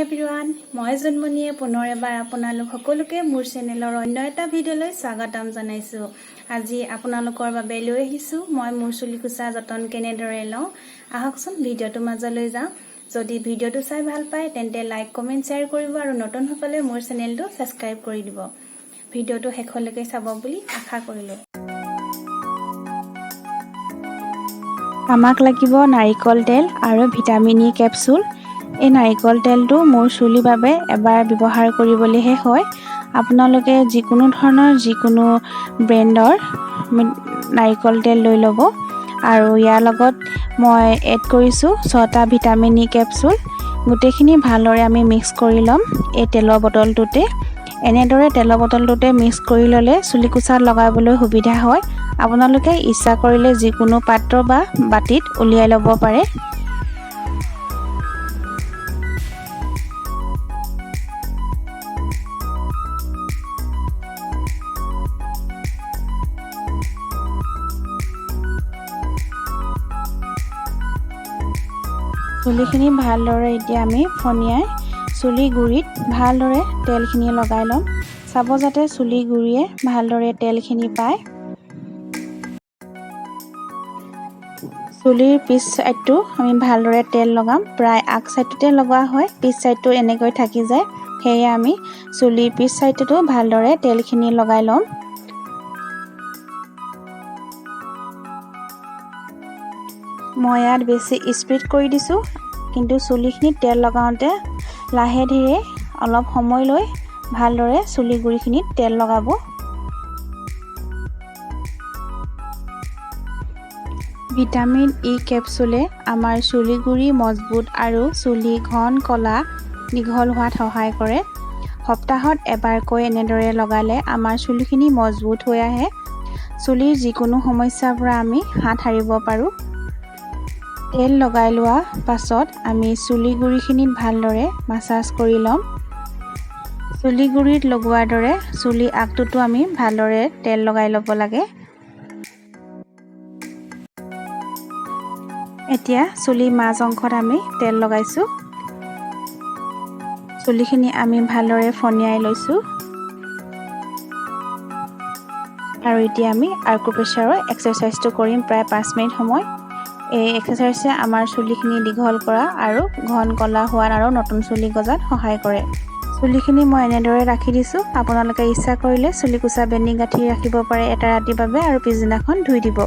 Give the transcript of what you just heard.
Everyone, মই জোনমণিয়ে পুনৰ এবাৰ আপোনালোক সকলোকে মোৰ চেনেলৰ অন্য এটা ভিডিঅ'লৈ স্বাগতম জনাইছোঁ। আজি আপোনালোকৰ বাবে লৈ আহিছোঁ মই মোৰ চুলিকোচা যতন কেনেদৰে লওঁ। আহকচোন, ভিডিঅ'টোৰ মাজলৈ যাওঁ। যদি ভিডিঅ'টো চাই ভাল পায়, তেন্তে লাইক, কমেণ্ট, শ্বেয়াৰ কৰিব আৰু নতুনসকলে মোৰ চেনেলটো ছাবস্ক্ৰাইব কৰি দিব। ভিডিঅ'টো শেষলৈকে চাব বুলি আশা কৰিলোঁ। আমাক লাগিব নাৰিকল তেল আৰু ভিটামিন ই কেপচুল। এই নাৰিকল তেলটো মোৰ চুলিৰ বাবে এবাৰ ব্যৱহাৰ কৰিবলৈহে হয়। আপোনালোকে যিকোনো ধৰণৰ, যিকোনো ব্ৰেণ্ডৰ নাৰিকল তেল লৈ ল'ব আৰু ইয়াৰ লগত মই এড কৰিছোঁ 6টা ভিটামিন ই কেপচুল। গোটেইখিনি ভালদৰে আমি মিক্স কৰি ল'ম এই তেলৰ বটলটোতে। এনেদৰে তেলৰ বটলটোতে মিক্স কৰি ল'লে চুলিকোচাত লগাবলৈ সুবিধা হয়। আপোনালোকে ইচ্ছা কৰিলে যিকোনো পাত্ৰ বা বাতিত উলিয়াই ল'ব পাৰে। চুলিখিনি ভালদৰে এতিয়া আমি ফনিয়াই চুলি গুৰিত ভালদৰে তেলখিনি লগাই ল'ম। চাব যাতে চুলি গুৰিয়ে ভালদৰে তেলখিনি পায়। চুলিৰ পিছ ছাইডটো আমি ভালদৰে তেল লগাম। প্ৰায় আগ ছাইডটোতে লগোৱা হয়, পিছ ছাইডটো এনেকৈ থাকি যায়। সেয়ে আমি চুলিৰ পিছ ছাইডটোতো ভালদৰে তেলখিনি লগাই ল'ম। মই ইয়াত বেছি স্পীড কৰি দিছোঁ, কিন্তু চুলিখিনিত তেল লগাওঁতে লাহে ধীৰে অলপ সময় লৈ ভালদৰে চুলি গুৰিখিনিত তেল লগাব। ভিটামিন ই কেপচুলে আমাৰ চুলি গুৰি মজবুত আৰু চুলি ঘন, ক'লা, দীঘল হোৱাত সহায় কৰে। সপ্তাহত এবাৰকৈ এনেদৰে লগালে আমাৰ চুলিখিনি মজবুত হৈ আহে। চুলিৰ যিকোনো সমস্যাৰ পৰা আমি হাত সাৰিব পাৰোঁ। তেল লগাই লোৱা পাছত আমি চুলি গুৰিখিনিত ভালদৰে মাছাজ কৰি ল'ম। চুলি গুৰিত লগোৱাৰ দৰে চুলি আগটোতো আমি ভালদৰে তেল লগাই ল'ব লাগে। এতিয়া চুলি মাজ অংশত আমি তেল লগাইছোঁ। চুলিখিনি আমি ভালদৰে ফনিয়াই লৈছোঁ আৰু এতিয়া আমি আকুপ্ৰেছাৰৰ এক্সাৰচাইজটো কৰিম প্ৰায় 5 মিনিট সময়। এই এক্সাৰচাইজে আমাৰ চুলিখিনি দীঘল কৰা আৰু ঘন ক'লা হোৱাত আৰু নতুন চুলি গজাত সহায় কৰে। চুলিখিনি মই এনেদৰে ৰাখি দিছোঁ। আপোনালোকে ইচ্ছা কৰিলে চুলি কোচা বেনি গাঁঠি ৰাখিব পাৰে এটা ৰাতিৰ বাবে আৰু পিছদিনাখন ধুই দিব।